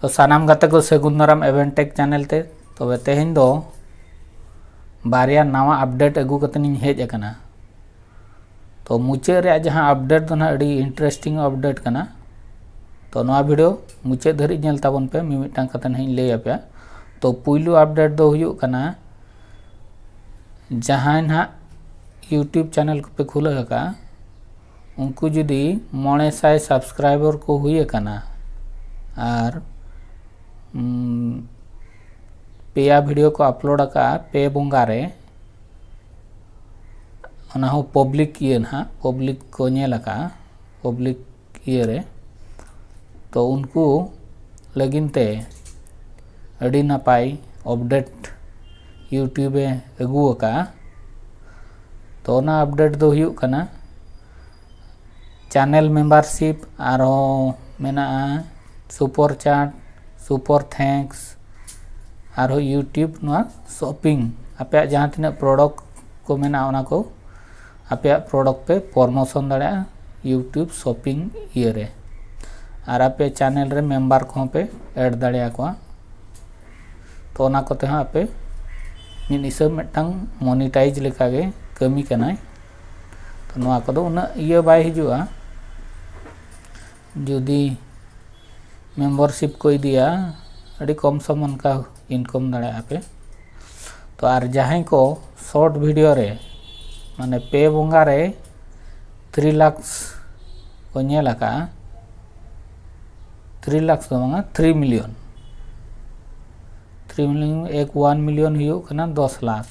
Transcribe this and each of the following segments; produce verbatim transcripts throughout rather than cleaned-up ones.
ᱛᱚ ᱥᱟᱱᱟᱢ ᱜᱟᱛᱮ ᱠᱚ ᱥᱟᱹᱜᱩᱱ ᱫᱟᱨᱟᱢ Event Tech channel ᱛᱮ᱾ ᱛᱚᱵᱮ ᱛᱮᱦᱮᱧ ᱫᱚ ᱵᱟᱨᱭᱟ ᱱᱟᱣᱟ update ᱟᱹᱜᱩ ᱠᱟᱛᱮ ᱤᱧ ᱦᱮᱡ ᱟᱠᱟᱱᱟ᱾ ᱛᱚ ᱢᱩᱪᱟᱹᱫ ᱨᱮᱭᱟᱜ ᱡᱟᱦᱟᱸ update ᱫᱚ ᱱᱟᱦᱟᱜ ᱟᱹᱰᱤ interesting update ᱠᱟᱱᱟ᱾ ᱛᱚ ᱱᱚᱣᱟ video ᱢᱩᱪᱟᱹᱫ ᱫᱷᱟᱹᱨᱤᱡ ᱧᱮᱞ ᱛᱟᱵᱚᱱ ᱯᱮ, ᱢᱤᱢᱤᱫᱴᱟᱝ ᱠᱟᱛᱮ ᱱᱟᱦᱟᱜ ᱤᱧ ᱞᱟᱹᱭ ᱟᱯᱮᱭᱟ᱾ ᱛᱚ ᱯᱩᱭᱞᱩ update ᱫᱚ ᱦᱩᱭᱩᱜ ᱠᱟᱱᱟ, ᱡᱟᱦᱟᱸᱭ ᱱᱟᱦᱟᱜ YouTube channel ᱠᱚᱯᱮ ᱠᱷᱩᱞᱟᱹᱣ ᱟᱠᱟᱫᱼᱟ, ᱩᱱᱠᱩ ᱡᱩᱫᱤ ᱢᱚᱬᱮ ᱥᱟᱭ subscriber ᱠᱚ ᱦᱩᱭ ᱟᱠᱟᱱᱟ ᱟᱨ, ᱩᱢ, ᱯᱮᱭᱟ video ᱠᱚ upload ᱟᱠᱟᱫᱼᱟ ᱯᱮ ᱵᱚᱸᱜᱟ ᱨᱮ, ᱚᱱᱟ ᱦᱚᱸ public ᱤᱭᱟᱹ ᱱᱟᱦᱟᱜ, public ᱠᱚ ᱧᱮᱞ ᱟᱠᱟᱫᱼᱟ, public ᱤᱭᱟᱹ ᱨᱮ, ᱛᱚ ᱩᱱᱠᱩ ᱞᱟᱹᱜᱤᱫ ᱛᱮ ᱟᱹᱰᱤ ᱱᱟᱯᱟᱭ update YouTube ᱮ ᱟᱹᱜᱩ ᱟᱠᱟᱫᱼᱟ᱾ ᱛᱚ ᱚᱱᱟ update ᱫᱚ ᱦᱩᱭᱩᱜ ᱠᱟᱱᱟ channel membership, ᱟᱨᱦᱚᱸ ᱢᱮᱱᱟᱜᱼᱟ super chat, super thanks, ᱟᱨᱦᱚᱸ YouTube ᱱᱚᱣᱟ shopping, ᱟᱯᱮᱭᱟᱜ ᱡᱟᱦᱟᱸ ᱛᱤᱱᱟᱹᱜ product ᱠᱚ ᱢᱮᱱᱟᱜᱼᱟ, ᱚᱱᱟ ᱠᱚ ᱟᱯᱮᱭᱟᱜ product ᱯᱮ promotion ᱫᱟᱲᱮᱭᱟᱜᱼᱟ YouTube shopping ᱤᱭᱟᱹ ᱨᱮ, ᱟᱨ ᱟᱯᱮ channel ᱨᱮ member ᱠᱚᱦᱚᱸ ᱯᱮ add ᱫᱟᱲᱮᱭᱟᱠᱚᱣᱟ᱾ ᱛᱚ ᱚᱱᱟ ᱠᱚᱛᱮ ᱦᱚᱸ ᱟᱯᱮ ᱢᱤᱫ ᱦᱤᱥᱟᱹᱵ ᱢᱤᱫᱴᱟᱝ monetize ᱞᱮᱠᱟᱜᱮ ᱠᱟᱹᱢᱤ ᱠᱟᱱᱟᱭ᱾ ᱛᱚ ᱱᱚᱣᱟ ᱠᱚᱫᱚ ᱩᱱᱟᱹᱜ ᱤᱭᱟᱹ ᱵᱟᱭ ᱦᱤᱡᱩᱜᱼᱟ᱾ ᱡᱩᱫᱤ membership ᱠᱚ ᱤᱫᱤᱭᱟ, ᱟᱹᱰᱤ ᱠᱚᱢ ᱥᱚᱢ ᱚᱱᱠᱟ income ᱫᱟᱲᱮᱭᱟᱜᱼᱟ ᱯᱮ᱾ ᱛᱚ ᱟᱨ ᱡᱟᱦᱟᱸᱭ ᱠᱚ short video ᱨᱮ, ᱢᱟᱱᱮ ᱯᱮ ᱵᱚᱸᱜᱟ ᱨᱮ three lakhs ᱠᱚ ᱧᱮᱞ ᱟᱠᱟᱫᱼᱟ, three lakhs ᱫᱚ ᱵᱟᱝᱟ, three million, three million, ᱮᱠ one million ᱦᱩᱭᱩᱜ ᱠᱟᱱᱟ ᱫᱚᱥ ᱞᱟᱠᱷ,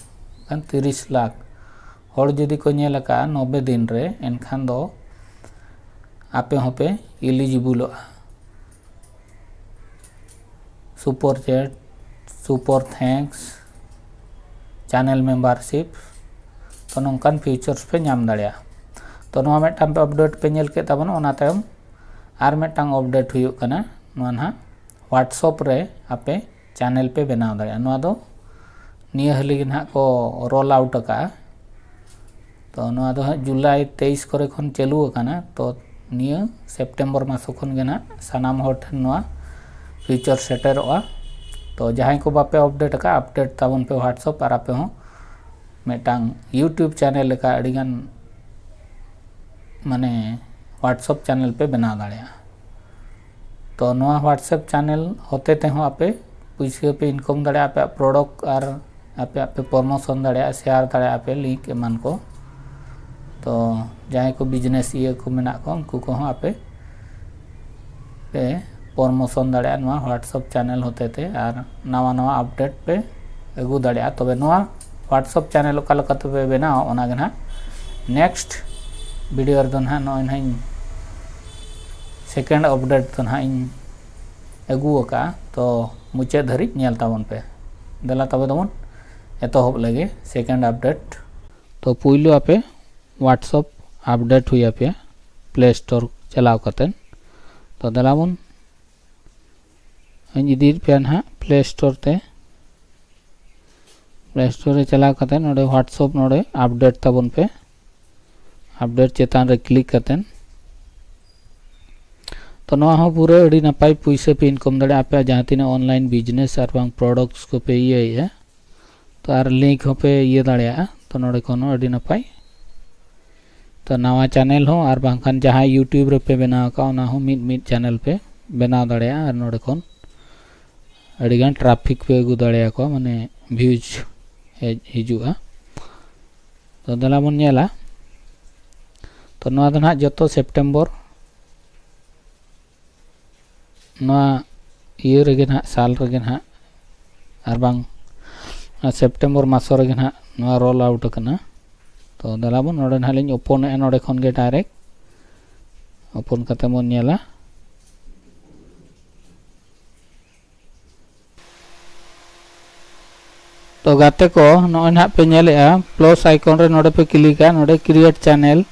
ᱠᱷᱟᱱ ᱛᱤᱨᱤᱥ ᱞᱟᱠᱷ ᱦᱚᱲ ᱡᱩᱫᱤ ᱠᱚ ᱧᱮᱞ ᱟᱠᱟᱫᱼᱟ ᱱᱚᱵᱵᱳᱭ ᱫᱤᱱ ᱨᱮ, ᱮᱱᱠᱷᱟᱱ ᱫᱚ ᱟᱯᱮ ᱦᱚᱸᱯᱮ eligible ᱚᱜᱼᱟ super chat, super thanks, channel membership, ᱛᱚ ᱱᱚᱝᱠᱟᱱ features ᱯᱮ ᱧᱟᱢ ᱫᱟᱲᱮᱭᱟᱜᱼᱟ᱾ ᱛᱚ ᱱᱚᱣᱟ ᱢᱤᱫᱴᱟᱝ ᱯᱮ update ᱯᱮ ᱧᱮᱞ ᱠᱮᱫ ᱛᱟᱵᱚᱱᱟ, ᱚᱱᱟ ᱛᱟᱭᱚᱢ ᱟᱨ ᱢᱤᱫᱴᱟᱝ update ᱦᱩᱭᱩᱜ ᱠᱟᱱᱟ ᱱᱚᱣᱟ ᱱᱟᱦᱟᱜ WhatsApp ᱨᱮ ᱟᱯᱮ channel ᱯᱮ ᱵᱮᱱᱟᱣ ᱫᱟᱲᱮᱭᱟᱜᱼᱟ᱾ ᱱᱚᱣᱟ ᱫᱚ ᱱᱤᱭᱟᱹ ᱦᱟᱹᱞᱤ ᱜᱮ ᱱᱟᱦᱟᱜ ᱠᱚ roll out ᱟᱠᱟᱫᱼᱟ᱾ ᱛᱚ ᱱᱚᱣᱟ ᱫᱚ ᱦᱟᱸᱜ ᱡᱩᱞᱟᱭ ᱛᱮᱭᱤᱥ ᱠᱚᱨᱮ ᱠᱷᱚᱱ ᱪᱟᱹᱞᱩ ᱟᱠᱟᱱᱟ᱾ ᱛᱚ ᱱᱤᱭᱟᱹ ᱥᱮᱯᱴᱮᱢᱵᱚᱨ ᱢᱟᱥ ᱠᱷᱚᱱ ᱜᱮ ᱱᱟᱦᱟᱜ ᱥᱟᱱᱟᱢ ᱦᱚᱲ ᱴᱷᱮᱱ ᱱᱚᱣᱟ ᱯᱷᱤᱪᱟᱨ ᱥᱮᱴᱮᱨᱚᱜᱼᱟ᱾ ᱛᱚ ᱡᱟᱦᱟᱸᱭ ᱠᱚ ᱵᱟᱯᱮ ᱟᱯᱰᱮᱴ ᱟᱠᱟᱫ, ᱟᱯᱰᱮᱴ ᱛᱟᱵᱚᱱ ᱯᱮ WhatsApp, ᱟᱨ ᱟᱯᱮ ᱦᱚᱸ ᱢᱤᱫᱴᱟᱝ YouTube ᱪᱮᱱᱮᱞ ᱞᱮᱠᱟ ᱟᱹᱰᱤᱜᱟᱱ ᱢᱟᱱᱮ WhatsApp ᱪᱮᱱᱮᱞ ᱯᱮ ᱵᱮᱱᱟᱣ ᱫᱟᱲᱮᱭᱟᱜᱼᱟ᱾ ᱛᱚ ᱱᱚᱣᱟ WhatsApp ᱪᱮᱱᱮᱞ ᱦᱚᱛᱮ ᱛᱮᱦᱚᱸ ᱟᱯᱮ ᱯᱩᱭᱥᱟᱹ ᱯᱮ ᱤᱱᱠᱟᱢ ᱫᱟᱲᱮᱭᱟᱜᱼᱟ, ᱟᱯᱮᱭᱟᱜ ᱯᱨᱚᱰᱟᱠᱴ ᱟᱨ ᱟᱯᱮᱭᱟᱜ ᱯᱮ ᱯᱨᱚᱢᱳᱥᱚᱱ ᱫᱟᱲᱮᱭᱟᱜᱼᱟ, ᱥᱮᱭᱟᱨ ᱫᱟᱲᱮᱭᱟᱜᱼᱟ ᱯᱮ ᱞᱤᱝᱠ ᱮᱢᱟᱱ ᱠᱚ᱾ ᱛᱚ ᱡᱟᱦᱟᱸᱭ ᱠᱚ ᱵᱤᱡᱽᱱᱮᱥ ᱤᱭᱟᱹ ᱠᱚ ᱢᱮᱱᱟᱜ ᱠᱚᱣᱟ, ᱩᱱᱠᱩ ᱠᱚᱦᱚᱸ ᱟᱯᱮ ᱯᱮ ᱯᱨᱚᱢᱳᱥᱚᱱ ᱫᱟᱲᱮᱭᱟᱜᱼᱟ ᱱᱚᱣᱟ WhatsApp ᱪᱮᱱᱮᱞ ᱦᱚᱛᱮ ᱛᱮ, ᱟᱨ ᱱᱟᱣᱟ ᱱᱟᱣᱟ ᱟᱯᱰᱮᱴ ᱯᱮ ᱟᱹᱜᱩ ᱫᱟᱲᱮᱭᱟᱜᱼᱟ᱾ ᱛᱚᱵᱮ ᱱᱚᱣᱟ WhatsApp ᱪᱮᱱᱮᱞ ᱚᱠᱟ ᱞᱮᱠᱟ ᱛᱮᱯᱮ ᱵᱮᱱᱟᱣᱟ, ᱚᱱᱟ ᱜᱮ ᱱᱟᱦᱟᱜ ᱱᱮᱠᱥᱴ ᱵᱷᱤᱰᱤᱭᱳ ᱨᱮᱫᱚ ᱱᱟᱦᱟᱜ ᱱᱚᱜᱼᱚᱭ ᱱᱟᱦᱟᱜ ᱤᱧ ᱥᱮᱠᱮᱱᱰ ᱟᱯᱰᱮᱴ ᱫᱚ ᱱᱟᱦᱟᱜ ᱤᱧ ᱟᱹᱜᱩ ᱟᱠᱟᱫᱼᱟ᱾ ᱛᱚ ᱢᱩᱪᱟᱹᱫ ᱫᱷᱟᱹᱨᱤᱡ ᱧᱮᱞ ᱛᱟᱵᱚᱱ ᱯᱮ᱾ ᱫᱮᱞᱟ ᱛᱚᱵᱮ ᱫᱚᱵᱚᱱ ᱮᱛᱚᱦᱚᱵ ᱞᱮᱜᱮ ᱥᱮᱠᱮᱱᱰ ᱟᱯᱰᱮᱴ᱾ ᱛᱚ ᱯᱩᱭᱞᱩ ᱟᱯᱮ WhatsApp ᱟᱯᱰᱮᱴ ᱦᱩᱭ ᱟᱯᱮᱭᱟ ᱯᱞᱮ ᱥᱴᱳᱨ ᱪᱟᱞᱟᱣ ᱠᱟᱛᱮᱫ᱾ ᱛᱚ ᱫᱮᱞᱟ ᱵᱚᱱ ᱤᱧ ᱤᱫᱤᱭᱮᱫ ᱯᱮᱭᱟ ᱱᱟᱦᱟᱜ ᱯᱞᱮ ᱥᱴᱳᱨ ᱛᱮ᱾ ᱯᱞᱮ ᱥᱴᱳᱨ ᱨᱮ ᱪᱟᱞᱟᱣ ᱠᱟᱛᱮ ᱱᱚᱰᱮ WhatsApp ᱱᱚᱰᱮ ᱟᱯᱰᱮᱴ ᱛᱟᱵᱚᱱ ᱯᱮ᱾ ᱟᱯᱰᱮᱴ ᱪᱮᱛᱟᱱ ᱨᱮ ᱠᱞᱤᱠ ᱠᱟᱛᱮ, ᱛᱚ ᱱᱚᱣᱟ ᱦᱚᱸ ᱯᱩᱨᱟᱹ ᱟᱹᱰᱤ ᱱᱟᱯᱟᱭ ᱯᱩᱭᱥᱟᱹ ᱯᱮ ᱤᱱᱠᱟᱢ ᱫᱟᱲᱮᱭᱟᱜᱼᱟ ᱟᱯᱮᱭᱟᱜ ᱡᱟᱦᱟᱸ ᱛᱤᱱᱟᱹᱜ ᱚᱱᱞᱟᱭᱤᱱ ᱵᱤᱡᱽᱱᱮᱥ ᱟᱨ ᱵᱟᱝ ᱯᱨᱚᱰᱟᱠᱴᱥ ᱠᱚᱯᱮ ᱤᱭᱟᱹᱭᱮᱫᱼᱟ᱾ ᱛᱚ ᱟᱨ ᱞᱤᱝᱠ ᱦᱚᱸᱯᱮ ᱤᱭᱟᱹ ᱫᱟᱲᱮᱭᱟᱜᱼᱟ᱾ ᱛᱚ ᱱᱚᱰᱮ ᱠᱷᱚᱱ ᱦᱚᱸ ᱟᱹᱰᱤ ᱱᱟᱯᱟᱭ᱾ ᱛᱚ ᱱᱟᱣᱟ ᱪᱮᱱᱮᱞ ᱦᱚᱸ ᱟᱨ ᱵᱟᱝᱠᱷᱟᱱ ᱡᱟᱦᱟᱸ YouTube ᱨᱮᱯᱮ ᱵᱮᱱᱟᱣ ᱟᱠᱟᱫ, ᱚᱱᱟ ᱦᱚᱸ ᱢᱤᱫ ᱢᱤᱫ ᱪᱮᱱᱮᱞ ᱯᱮ ᱵᱮᱱᱟᱣ ᱫᱟᱲᱮᱭᱟᱜᱼᱟ ᱟᱨ ᱱᱚᱰᱮ ᱠᱷᱚᱱ ᱟᱹᱰᱤᱜᱟᱱ ᱴᱨᱟᱯᱷᱤᱠ ᱯᱮ ᱟᱹᱜᱩ ᱫᱟᱲᱮᱭᱟᱠᱚᱣᱟ, ᱢᱟᱱᱮ ᱵᱷᱤᱭᱩᱡᱽ ᱦᱮᱡ ᱦᱤᱡᱩᱜᱼᱟ᱾ ᱛᱚ ᱫᱮᱞᱟ ᱵᱚᱱ ᱧᱮᱞᱟ᱾ ᱛᱚ ᱱᱚᱣᱟ ᱫᱚ ᱱᱟᱦᱟᱜ ᱡᱚᱛᱚ ᱥᱮᱯᱴᱮᱢᱵᱚᱨ ᱱᱚᱣᱟ ᱤᱭᱟᱹ ᱨᱮᱜᱮ ᱱᱟᱦᱟᱜ, ᱥᱟᱞ ᱨᱮᱜᱮ ᱱᱟᱦᱟᱜ, ᱟᱨ ᱵᱟᱝ ᱱᱚᱣᱟ ᱥᱮᱯᱴᱮᱢᱵᱚᱨ ᱢᱟᱥᱚ ᱨᱮᱜᱮ ᱱᱟᱦᱟᱜ ᱱᱚᱣᱟ ᱨᱳᱞ ᱟᱣᱩᱴ ᱟᱠᱟᱱᱟ᱾ ᱛᱚ ᱫᱮᱞᱟ ᱵᱚᱱ ᱱᱚᱰᱮ ᱱᱟᱦᱟᱜ ᱞᱤᱧ ᱳᱯᱚᱱᱮᱜᱼᱟ, ᱱᱚᱰᱮ ᱠᱷᱚᱱ ᱜᱮ ᱰᱟᱭᱨᱮᱠᱴ ᱳᱯᱚᱱ ᱠᱟᱛᱮ ᱵᱚᱱ ᱧᱮᱞᱟ᱾ ᱛᱚ ᱜᱟᱛᱮ ᱠᱚ, ᱱᱚᱜᱼᱚᱭ ᱱᱟᱦᱟᱜ ᱯᱮ ᱧᱮᱞᱮᱜᱼᱟ ᱯᱞᱟᱥ ᱟᱭᱠᱚᱱ ᱨᱮ, ᱱᱚᱰᱮ ᱯᱮ ᱠᱞᱤᱠᱟ, ᱱᱚᱰᱮ ᱠᱨᱤᱭᱮᱴ ᱪᱮᱱᱮᱞ,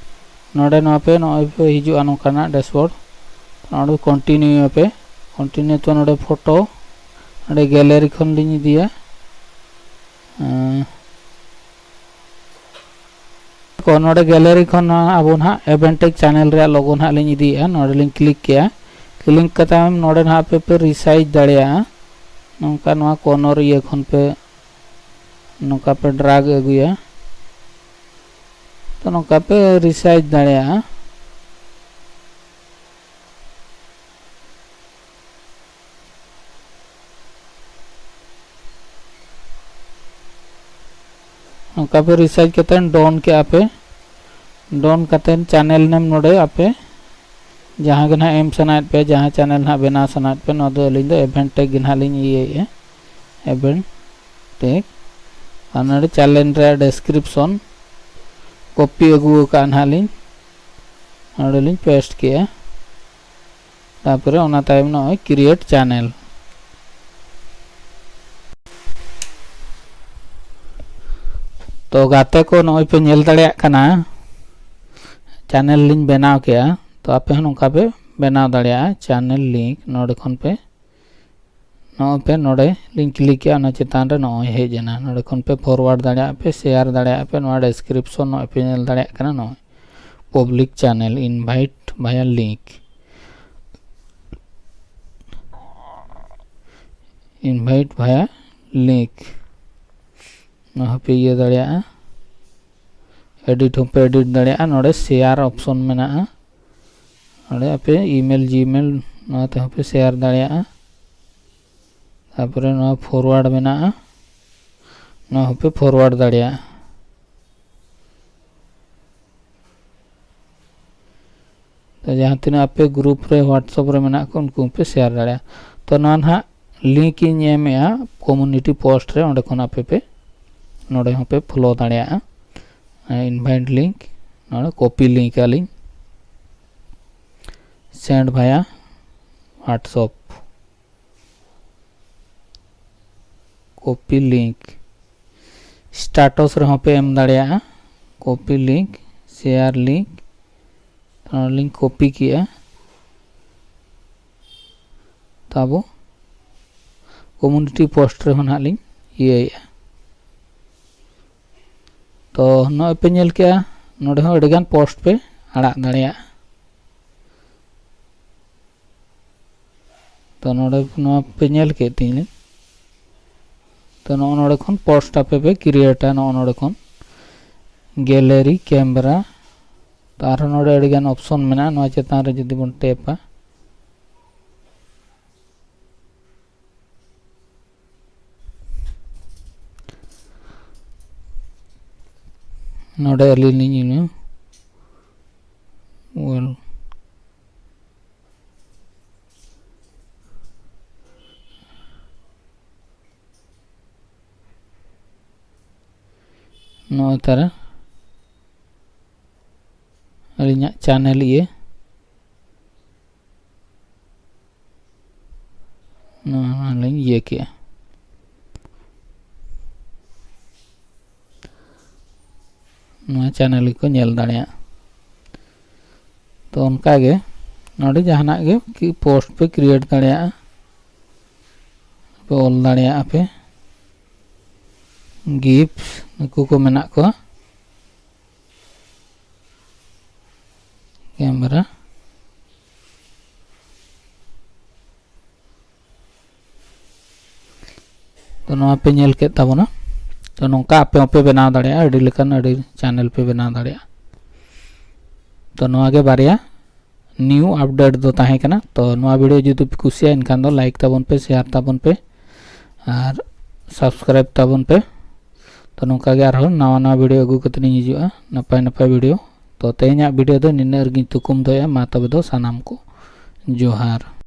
ᱱᱚᱰᱮ ᱱᱚᱣᱟ ᱯᱮ ᱱᱚᱜᱼᱚᱭ ᱯᱮ ᱦᱤᱡᱩᱜᱼᱟ ᱱᱚᱝᱠᱟᱱᱟᱜ ᱰᱮᱥᱵᱳᱨᱰ᱾ ᱱᱚᱰᱮ ᱠᱚᱱᱴᱤᱱᱤᱭᱩ ᱟᱯᱮ, ᱠᱚᱱᱴᱤᱱᱤᱭᱩ ᱛᱚ ᱱᱚᱰᱮ ᱯᱷᱳᱴᱳ, ᱱᱚᱰᱮ ᱜᱮᱞᱟᱨᱤ ᱠᱷᱚᱱ ᱞᱤᱧ ᱤᱫᱤᱭᱟ᱾ ᱮᱸ, ᱠᱚ ᱱᱚᱰᱮ ᱜᱮᱞᱟᱨᱤ ᱠᱷᱚᱱ ᱱᱚᱣᱟ ᱟᱵᱚ ᱱᱟᱦᱟᱜ ᱮᱵᱷᱮᱱᱴᱮᱠ ᱪᱮᱱᱮᱞ ᱨᱮᱭᱟᱜ ᱞᱳᱜᱳ ᱱᱟᱦᱟᱜ ᱞᱤᱧ ᱤᱫᱤᱭᱮᱫᱼᱟ, ᱱᱚᱰᱮ ᱞᱤᱧ ᱠᱞᱤᱠ ᱠᱮᱜᱼᱟ᱾ ᱞᱤᱝᱠ ᱠᱟᱛᱮ ᱟᱢ ᱱᱚᱰᱮ ᱱᱟᱦᱟᱜ ᱟᱯᱮ ᱯᱮ ᱨᱤᱥᱟᱭᱤᱡᱽ ᱫᱟᱲᱮᱭᱟᱜᱼᱟ᱾ ᱱᱚᱝᱠᱟ ᱱᱚᱣᱟ ᱠᱚᱨᱱᱚᱨ ᱤᱭᱟᱹ ᱠᱷᱚᱱ ᱯᱮ ᱱᱚᱝᱠᱟ ᱯᱮ ᱰᱨᱟᱜᱽ ᱟᱹᱜᱩᱭᱟ᱾ ᱛᱚ ᱱᱚᱝᱠᱟ ᱯᱮ ᱨᱤᱥᱟᱭᱤᱡᱽ ᱫᱟᱲᱮᱭᱟᱜᱼᱟ᱾ ᱱᱚᱝᱠᱟ ᱯᱮ ᱨᱤᱥᱟᱨᱪ ᱠᱟᱛᱮ ᱰᱚᱱ ᱠᱮᱜᱼᱟ ᱯᱮ᱾ ᱰᱚᱱ ᱠᱟᱛᱮ ᱪᱮᱱᱮᱞ ᱱᱮᱢ ᱱᱚᱰᱮ ᱟᱯᱮ ᱡᱟᱦᱟᱸ ᱜᱮ ᱱᱟᱦᱟᱜ ᱮᱢ ᱥᱟᱱᱟᱭᱮᱫ ᱯᱮ, ᱡᱟᱦᱟᱸ ᱪᱮᱱᱮᱞ ᱱᱟᱦᱟᱜ ᱵᱮᱱᱟᱣ ᱥᱟᱱᱟᱭᱮᱫ ᱯᱮ, ᱱᱚᱣᱟ ᱫᱚ ᱟᱹᱞᱤᱧ ᱫᱚ ᱮᱵᱷᱮᱱᱴ ᱴᱮᱜᱽ ᱜᱮ ᱱᱟᱦᱟᱜ ᱞᱤᱧ ᱤᱭᱟᱹᱭᱮᱫᱼᱟ, ᱮᱵᱷᱮᱱᱴ ᱴᱮᱜᱽ᱾ ᱟᱨ ᱱᱚᱰᱮ ᱪᱮᱱᱮᱞ ᱨᱮᱭᱟᱜ ᱰᱮᱥᱠᱨᱤᱯᱥᱚᱱ ᱠᱚᱯᱤ ᱟᱹᱜᱩ ᱟᱠᱟᱫᱼᱟ ᱱᱟᱦᱟᱜ ᱞᱤᱧ, ᱱᱚᱰᱮ ᱞᱤᱧ ᱯᱮᱥᱴ ᱠᱮᱜᱼᱟ᱾ ᱛᱟᱨᱯᱚᱨᱮ ᱚᱱᱟ ᱛᱟᱭᱚᱢ ᱱᱚᱜᱼᱚᱭ ᱠᱨᱤᱭᱮᱴ ᱪᱮᱱᱮᱞ᱾ ᱛᱚ ᱜᱟᱛᱮ ᱠᱚ, ᱱᱚᱜᱼᱚᱭ ᱯᱮ ᱧᱮᱞ ᱫᱟᱲᱮᱭᱟᱜ ᱠᱟᱱᱟ, ᱪᱮᱱᱮᱞ ᱞᱤᱧ ᱵᱮᱱᱟᱣ ᱠᱮᱜᱼᱟ᱾ ᱛᱚ ᱟᱯᱮ ᱦᱚᱸ ᱱᱚᱝᱠᱟ ᱯᱮ ᱵᱮᱱᱟᱣ ᱫᱟᱲᱮᱭᱟᱜᱼᱟ ᱪᱮᱱᱮᱞ ᱞᱤᱝᱠ᱾ ᱱᱚᱰᱮ ᱠᱷᱚᱱ ᱯᱮ, ᱱᱚᱜᱼᱚᱭ ᱯᱮ ᱱᱚᱰᱮ ᱞᱤᱧ ᱠᱞᱤᱠ ᱠᱮᱜᱼᱟ, ᱚᱱᱟ ᱪᱮᱛᱟᱱ ᱨᱮ ᱱᱚᱜᱼᱚᱭ ᱦᱮᱡ ᱮᱱᱟ᱾ ᱱᱚᱰᱮ ᱠᱷᱚᱱ ᱯᱮ ᱯᱷᱚᱨᱣᱟᱨᱰ ᱫᱟᱲᱮᱭᱟᱜᱼᱟ ᱯᱮ, ᱥᱮᱭᱟᱨ ᱫᱟᱲᱮᱭᱟᱜᱼᱟ ᱯᱮ᱾ ᱱᱚᱣᱟ ᱰᱮᱥᱠᱨᱤᱯᱥᱚᱱ ᱱᱚᱜᱼᱚᱭ ᱯᱮ ᱧᱮᱞ ᱫᱟᱲᱮᱭᱟᱜ ᱠᱟᱱᱟ, ᱱᱚᱜᱼᱚᱭ public channel, invite via link, invite via link. ᱱᱚᱣᱟ ᱦᱚᱸᱯᱮ ᱤᱭᱟᱹ ᱫᱟᱲᱮᱭᱟᱜᱼᱟ, ᱮᱰᱤᱴ ᱦᱚᱸᱯᱮ ᱮᱰᱤᱴ ᱫᱟᱲᱮᱭᱟᱜᱼᱟ᱾ ᱱᱚᱰᱮ ᱥᱮᱭᱟᱨ ᱚᱯᱥᱚᱱ ᱢᱮᱱᱟᱜᱼᱟ, ᱱᱚᱰᱮ ᱟᱯᱮ ᱤᱢᱮᱞ ᱡᱤᱢᱮᱞ ᱱᱚᱣᱟ ᱛᱮᱦᱚᱸ ᱯᱮ ᱥᱮᱭᱟᱨ ᱫᱟᱲᱮᱭᱟᱜᱼᱟ᱾ ᱛᱟᱨᱯᱚᱨᱮ ᱱᱚᱣᱟ ᱯᱷᱚᱨᱣᱟᱨᱰ ᱢᱮᱱᱟᱜᱼᱟ, ᱱᱚᱣᱟ ᱦᱚᱸᱯᱮ ᱯᱷᱚᱨᱣᱟᱨᱰ ᱫᱟᱲᱮᱭᱟᱜᱼᱟ᱾ ᱛᱚ ᱡᱟᱦᱟᱸ ᱛᱤᱱᱟᱹᱜ ᱟᱯᱮ ᱜᱨᱩᱯ ᱨᱮ WhatsApp ᱨᱮ ᱢᱮᱱᱟᱜ ᱠᱚ, ᱩᱱᱠᱩ ᱦᱚᱸᱯᱮ ᱥᱮᱭᱟᱨ ᱫᱟᱲᱮᱭᱟᱜᱼᱟ᱾ ᱛᱚ ᱱᱚᱣᱟ ᱱᱟᱦᱟᱜ ᱞᱤᱝᱠ ᱤᱧ ᱮᱢᱮᱜᱼᱟ ᱠᱚᱢᱩᱱᱤᱴᱤ ᱯᱳᱥᱴ ᱨᱮ, ᱚᱸᱰᱮ ᱠᱷᱚᱱ ᱟᱯᱮ ᱯᱮ ᱱᱚᱰᱮ ᱦᱚᱸᱯᱮ ᱯᱷᱚᱞᱳ ᱫᱟᱲᱮᱭᱟᱜᱼᱟ᱾ ᱤᱱᱵᱷᱟᱭᱤᱴ ᱞᱤᱝᱠ ᱱᱚᱰᱮ ᱠᱚᱯᱤ ᱞᱤᱝᱠ ᱟᱹᱞᱤᱧ, ᱥᱮᱱᱰ ᱵᱷᱟᱭᱟ WhatsApp᱾ ᱠᱚᱯᱤ ᱞᱤᱝᱠ, ᱥᱴᱮᱴᱟᱥ ᱨᱮᱦᱚᱸ ᱯᱮ ᱮᱢ ᱫᱟᱲᱮᱭᱟᱜᱼᱟ᱾ ᱠᱚᱯᱤ ᱞᱤᱝᱠ, ᱥᱮᱭᱟᱨ ᱞᱤᱝᱠ, ᱚᱱᱟ ᱞᱤᱝᱠ ᱠᱚᱯᱤ ᱠᱮᱜᱼᱟ᱾ ᱛᱚ ᱟᱵᱚ ᱠᱚᱢᱩᱱᱤᱴᱤ ᱯᱳᱥᱴ ᱨᱮᱦᱚᱸ ᱱᱟᱦᱟᱜ ᱞᱤᱧ ᱤᱭᱟᱹᱭᱮᱜᱼᱟ᱾ ᱛᱚ ᱱᱚᱜᱼᱚᱭ ᱯᱮ ᱧᱮᱞ ᱠᱮᱜᱼᱟ, ᱱᱚᱰᱮ ᱦᱚᱸ ᱟᱹᱰᱤᱜᱟᱱ ᱯᱳᱥᱴ ᱯᱮ ᱟᱲᱟᱜ ᱫᱟᱲᱮᱭᱟᱜᱼᱟ᱾ ᱛᱚ ᱱᱚᱰᱮ ᱱᱚᱣᱟ ᱯᱮ ᱧᱮᱞ ᱠᱮᱫ ᱛᱤᱧ ᱞᱤᱧ᱾ ᱛᱚ ᱱᱚᱜᱼᱚ ᱱᱚᱰᱮ ᱠᱷᱚᱱ ᱯᱳᱥᱴ ᱟᱯᱮ ᱯᱮ ᱠᱨᱤᱭᱮᱴᱟ, ᱱᱚᱜᱼᱚ ᱱᱚᱰᱮ ᱠᱷᱚᱱ ᱜᱮᱞᱟᱨᱤ, ᱠᱮᱢᱮᱨᱟ᱾ ᱛᱚ ᱟᱨᱦᱚᱸ ᱱᱚᱰᱮ ᱟᱹᱰᱤᱜᱟᱱ ᱚᱯᱥᱚᱱ ᱢᱮᱱᱟᱜᱼᱟ, ᱱᱚᱣᱟ ᱪᱮᱛᱟᱱ ᱨᱮ ᱡᱩᱫᱤ ᱵᱚᱱ ᱴᱮᱯᱟ, ᱱᱚᱰᱮ ᱟᱹᱞᱤᱧ ᱞᱤᱧ ᱤᱱᱟᱹ ᱚᱞ ᱱᱚᱜᱼᱚᱭ ᱛᱟᱨᱟ ᱟᱹᱞᱤᱧᱟᱜ ᱪᱮᱱᱮᱞ ᱤᱭᱟᱹ ᱱᱚᱣᱟ ᱞᱤᱧ ᱤᱭᱟᱹ ᱠᱮᱜᱼᱟ᱾ ᱱᱚᱣᱟ ᱪᱮᱱᱮᱞ ᱜᱮᱠᱚ ᱧᱮᱞ ᱫᱟᱲᱮᱭᱟᱜᱼᱟ᱾ ᱛᱚ ᱚᱱᱠᱟᱜᱮ ᱱᱚᱰᱮ ᱡᱟᱦᱟᱱᱟᱜ ᱜᱮ ᱯᱳᱥᱴ ᱯᱮ ᱠᱨᱤᱭᱮᱴ ᱫᱟᱲᱮᱭᱟᱜᱼᱟ, ᱯᱮ ᱚᱞ ᱫᱟᱲᱮᱭᱟᱜᱼᱟ ᱯᱮ᱾ ᱜᱤᱯᱷᱴ ᱱᱩᱠᱩ ᱠᱚ ᱢᱮᱱᱟᱜ ᱠᱚᱣᱟ, ᱠᱮᱢᱮᱨᱟ᱾ ᱛᱚ ᱱᱚᱣᱟ ᱯᱮ ᱧᱮᱞ ᱠᱮᱫ ᱛᱟᱵᱚᱱᱟ᱾ ᱛᱚ ᱱᱚᱝᱠᱟ ᱟᱯᱮ ᱦᱚᱸᱯᱮ ᱵᱮᱱᱟᱣ ᱫᱟᱲᱮᱭᱟᱜᱼᱟ, ᱟᱹᱰᱤ ᱞᱮᱠᱟᱱ ᱟᱹᱰᱤ ᱪᱮᱱᱮᱞ ᱯᱮ ᱵᱮᱱᱟᱣ ᱫᱟᱲᱮᱭᱟᱜᱼᱟ᱾ ᱛᱚ ᱱᱚᱣᱟ ᱜᱮ ᱵᱟᱨᱭᱟ ᱱᱤᱭᱩ ᱟᱯᱰᱮᱴ ᱫᱚ ᱛᱟᱦᱮᱸ ᱠᱟᱱᱟ᱾ ᱛᱚ ᱱᱚᱣᱟ ᱵᱷᱤᱰᱤᱭᱳ ᱡᱩᱫᱤ ᱯᱮ ᱠᱩᱥᱤᱭᱟᱜᱼᱟ, ᱮᱱᱠᱷᱟᱱ ᱫᱚ ᱞᱟᱭᱤᱠ ᱛᱟᱵᱚᱱ ᱯᱮ, ᱥᱮᱭᱟᱨ ᱛᱟᱵᱚᱱ ᱯᱮ ᱟᱨ ᱥᱟᱵᱥᱠᱨᱟᱭᱤᱵ ᱛᱟᱵᱚᱱ ᱯᱮ᱾ ᱛᱚ ᱱᱚᱝᱠᱟ ᱜᱮ ᱟᱨᱦᱚᱸ ᱱᱟᱣᱟ ᱱᱟᱣᱟ ᱵᱷᱤᱰᱤᱭᱳ ᱟᱹᱜᱩ ᱠᱟᱛᱮ ᱤᱧ ᱦᱤᱡᱩᱜᱼᱟ, ᱱᱟᱯᱟᱭ ᱱᱟᱯᱟᱭ ᱵᱷᱤᱰᱤᱭᱳ᱾ ᱛᱚ ᱛᱮᱦᱮᱧᱟᱜ ᱵᱷᱤᱰᱤᱭᱳ ᱫᱚ ᱱᱤᱱᱟᱹᱜ ᱨᱮᱜᱮᱧ ᱛᱷᱩᱠᱩᱢ ᱫᱚᱦᱚᱭᱟ᱾ ᱢᱟ ᱛᱚᱵᱮ ᱫᱚ ᱥᱟᱱᱟᱢ ᱠᱚ ᱡᱚᱦᱟᱨ᱾